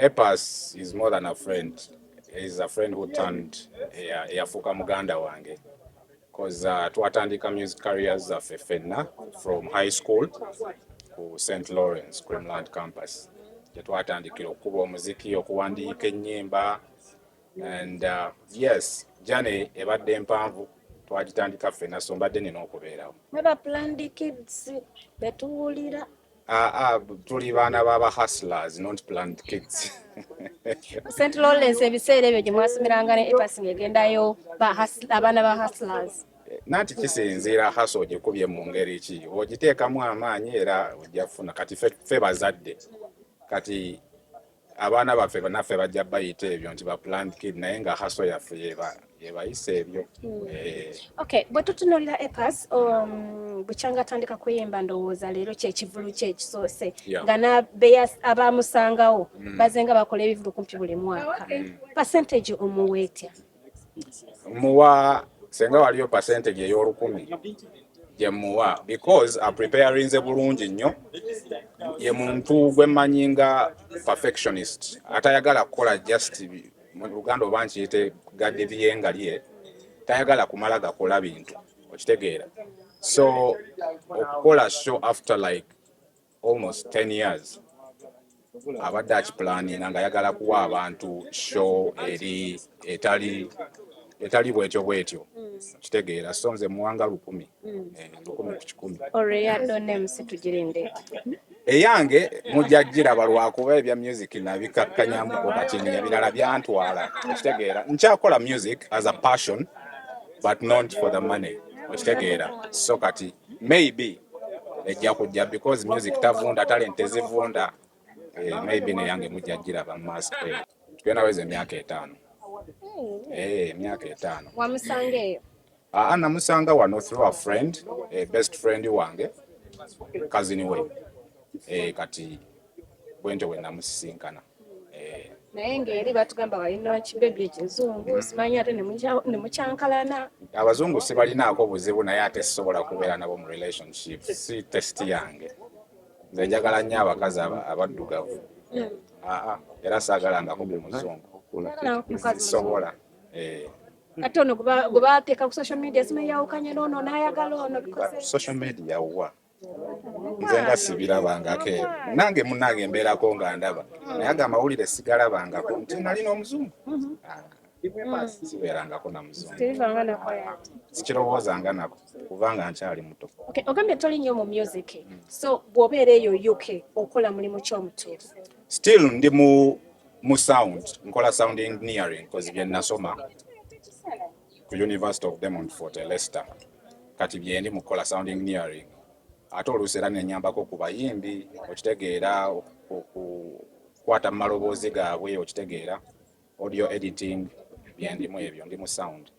A Pass is more than a friend. Is a friend who turned eyafuuka muganda wange, 'cause twatandika music careers zaffe ffenna from high school ku St Lawrence Creamland Campus, gye twatandikira okukuba omuziki, okuwandiika ennyimba. And yes, journey ebadde mpanvu, twagitandika ffenna, so mbadde nina okubeerawo. Mweba planned kids betuwulira. Ah, ah, tuli baana baba hustlers, not planned kids. St Lawrence ebiseera ebyo gye mwasomeranga ne A Pass ng'egendayo abaana ba hustlers. Nanti kisinziira hustle ogikubye mu ngeri ki, ogiteekamu amaanyi era ojja kufuna. Kati ffe bazadde, kati abaana baffe naffe bajja bayita ebyo nti ba planned kid, naye nga hustle yaffe yebayisa ebyo. Eh. Okay, bwe tutunuulira A Pass, bukyanga atandika kuyimba, ndowooza leero kyekivulu kye ekisoose nga abamusangawo bazenga bakola ebivulu kumpi buli mwaka. Percentage omuweetya? Muwa, senga waliyo percentage ey'olukumi gye muwa, because apreparinze bulungi nnyo. Ye muntu gwe mmanyi nga perfectionist, atayagala kukola just, mu Luganda oba nkiyite gadde byenga lye, tayagala kumala gakola bintu, okitegeera? So okukola show after like almost 10 years, abadde akiplaninga ng'ayagala kuwa abantu show eri etali bwetyo bwetyo, kitegeera? So nze muwanga 100, 100 ku 100. Olwo eya Don MC tugirinde? Eyange mujja giraba, lwakuba ebya music nabikakkanyamuko kati ebirala byantwala, okitegeera? Nkyakola music as a passion but not for the money, okitegeera? So kati maybe ejja kujja, because music tavunda, talent tezivunda. Maybe neyange mujja giraba mu maaso. Tugenda weza emyaka 5, emyaka 5. Wamusanga eyo? Aa, namusanga wano through a friend, best friend wange, cousin we. Kati bwentyo bwe namusisinkana. Naye ng'eri batugamba walina kibebi ekizungu, simanyi ate ne mukyankalana. Abazungu sibalinaako buzibu, naye ate sisobola kubeera nabo mu relationship, si taste yange. Nze njagala nnyo abakazi abaddugavu. Aa, era saagalangako ku muzungu. Mukazi? Sisobola. Eh. Ate ono gwe bateeka ku social media, simanyi yawukanye n'ono n'ayagala ono bikoze. Social media wa? Nze nga sibirabangako ebyo. Nange munnange mbeerako nga ndaba, naye ago amawulire sigalabangako nti nalina omuzungu. Ah, sibeerangako na muzungu. Tebivanga nako yate. Sikirowoozanga nako kubanga nkyali muto. Okay, ogambye toli nnyo mu music, so bw'obeera eyo UK okola mulimu ki omutuufu? Still ndi mu sound, nkola sound engineering, 'cause bye nasoma ku University of De Montfort e Leicester. Kati byendi mu kukola sound engineering, ate oluusi era nenyambako ku bayimbi, okitegeera, okukwata mu maloboozi gaabwe, okitegeera, audio editing, byendimu ebyo, ndi mu sound.